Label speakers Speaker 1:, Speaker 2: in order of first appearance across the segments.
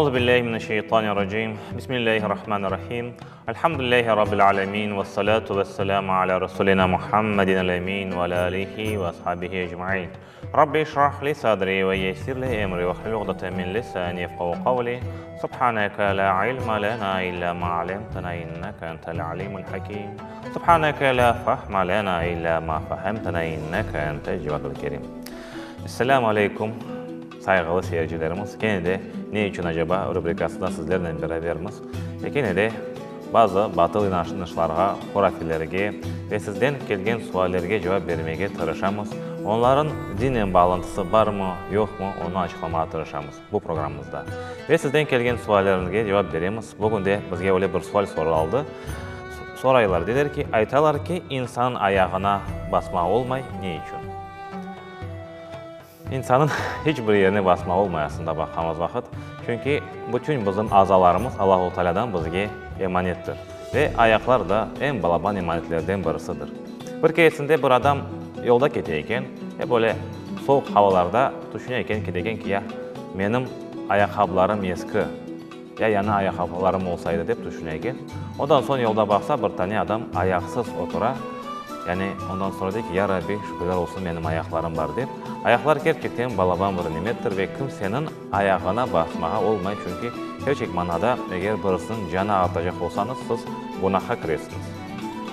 Speaker 1: Auzu billahi mineşşeytanirracim. Bismillahirrahmanirrahim. Elhamdülillahi rabbil alemin ve salatu ve selamu ala rasulina Muhammedin el-emin ve ala alihi ve ashabihi ecmain. Rabbi işrah li sadri ve yessir li emri ve hlul uqdeten min lisani yefqahu qavli. Subhaneke la ilme lena illa ma alemtena inneke entel alimul hakim. Subhaneke la fahme lena illa ma fahemtena inneke entel cevadul kerim. Esselamu aleykum, sayğılı seyircilerimiz. Kene de Ne içün acaba rubrikasında sizlernen berabermiz ve kene de bazı batıl inanışlarğa, hurafelerge ve sizden kelgen suallerge cevap bermege tırışamız. Onların dinnen bağlantısı barmı, yoqmı, onı açıqlamağa tırışamız bu programmızda. Ve sizden kelgen sualleriñizge cevap beremiz. Bugün de bizge öyle bir sual soraldı. Soraylar, deyler ki, aytalar ki, insan ayağına basma olmay, ne içün? İnsannıñ hiç bir yerine basma olmay aslında baqqanımız vaqıt. Çünki bütün bizim azalarımız Allahu Tealâdan bizge emanettir. Ve ayaqlar da eñ balaban emanetlerden birisidir. Bir keresinde bir adam yolda kete eken ve böyle sovuq havalarda tüşüne eken, kete eken ki, ya menim ayaqqabılarım eski, Ya yañı ayaqqaplarım olsaydı dep tüşüne eken. Ondan soñ yolda baqsa, bir tane adam ayaqsız otura. Yani ondan soñra dey ki, Ya Rabbi, şükürler olsun, menim ayaqlarım bar dep. Ayaqlar kerçekten balaban bir nimettir ve kimseniñ ayağına basmağa olmay, çünki kerçek manada eger birisiniñ canı ağırtacaq olsañız, siz günahqa kiresiñiz.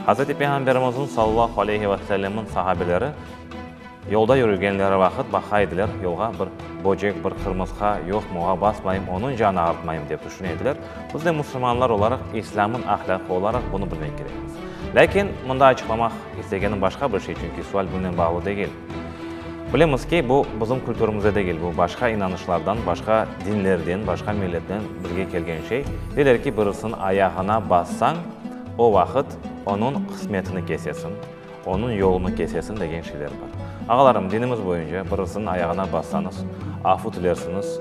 Speaker 1: Hazreti Peyğamberimizniñ sallallahu aleyhi ve sellemniñ sahabeleri Yolda yürügenleri vaqıt baqa ediler, yolğa bir böcek, bir qırmısqa yoqmı, oğa basmayım, onıñ canı ağırtmayım, dep tüşüne ediler. Biz de musulmanlar olaraq, İslâmnıñ ahlâqı olaraq bunı bilmek kerekmiz. Lâkin mında açıqlamaq istegenim başqa bir şey, çünki sual bunen bağlı degil. Bilemiz ki, bu bizim kültürimizde degil, bu başqa inanışlardan, başqa dinlerden, başqa milletten bizge kelgen şey. Deyler ki, birisiniñ ayağına bassañ, o vaqıt onıñ qısmetini kesesiñ. Onıñ yolunı kesesin degen şeyler bar. Ağalarım, dinimiz boyunca birisiniñ ayağına bassañız, afu tilersiñiz,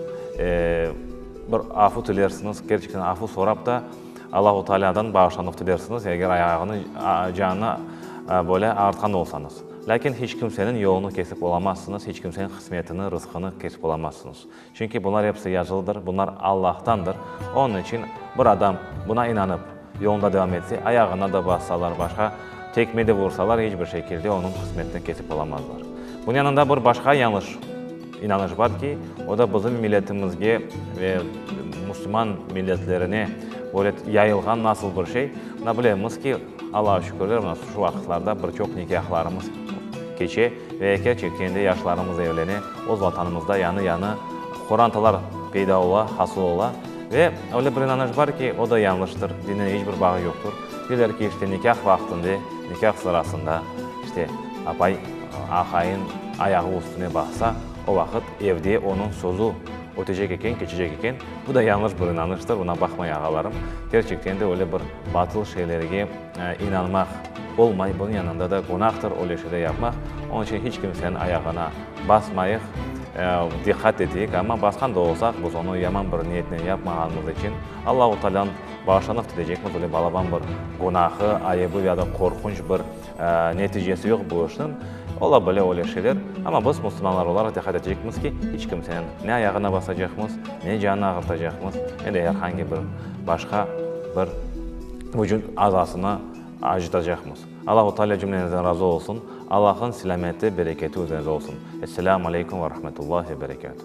Speaker 1: bir afu tilersiñiz, kerçekten afu sorap da, Allahu Tealâdan bağışlanuv tilersiñiz, eger ayağını, canını böyle ağırtqan olsañız. Lâkin hiç kimseniñ yolunı kesip olamazsıñız, hiç kimseniñ qısmetini, rızqını kesip olamazsıñız. Çünki bunlar episi yazılıdır, bunlar Allahtandır. Onıñ içün bir adam buna inanıp, yolunda devam etse, ayağına da bassalar, başqa tekme de vursalar, hiç bir şekilde onıñ qısmetini kesip olamazlar. Bunıñ yanında bir başqa yañlış inanış bar ki, o da bizim milletimizge ve musulman milletlerine böyle yayılğan nasıl bir şey. Mına bilemiz ki, Allağa şükürler, mına şu vaqıtlarda bir çoq nikâhlarımız keçe ve kerçekten de yaşlarımız evlene, öz Vatanımızda yañı-yañı qorantalar peyda ola, hasıl ola. Ve öyle bir inanış bar ki, o da yañlıştır, dinnen iç bir bağı yoqtur. Deyler ki, işte nikâh vaqtında, nikâh sırasında, işte apay aqayın ayağı üstüne bassa, o vaqıt evde onıñ sözü ötecek eken, keçecek eken. Bu da yañlış bir inanıştır, buna baqmay ağalarım. Kerçekten de öyle bir batıl şeylerge inanmaq olmay, bunıñ yanında da günahtır öyle şeyler yapmaq. Onıñ içün hiç kimseniñ ayağına basmayıq, diqqat eteyik, amma basqan da olsaq, biz onı yaman bir niyetnen yapmağanımız içün Allahu Taalâdan bağışlanuv tileycekmiz, öyle balaban bir günahı, ayıbı ya da qorqunç bir neticesi yoq bu işniñ. Ola bile öyle şeyler, amma biz musulmanlar olaraq diqqat etecekmiz ki, hiç kimseniñ ne ayağına basacaqmız, ne canını ağırtacaqmız, ne de er angi bir başqa bir vucut azasını acıtacaqmız. Allahu Teala cümlenizden razı olsun. Allah'ın selâmeti, bereketi üzerinize olsun. Esselâmu aleykum ve rahmetullahi ve berekâtuh.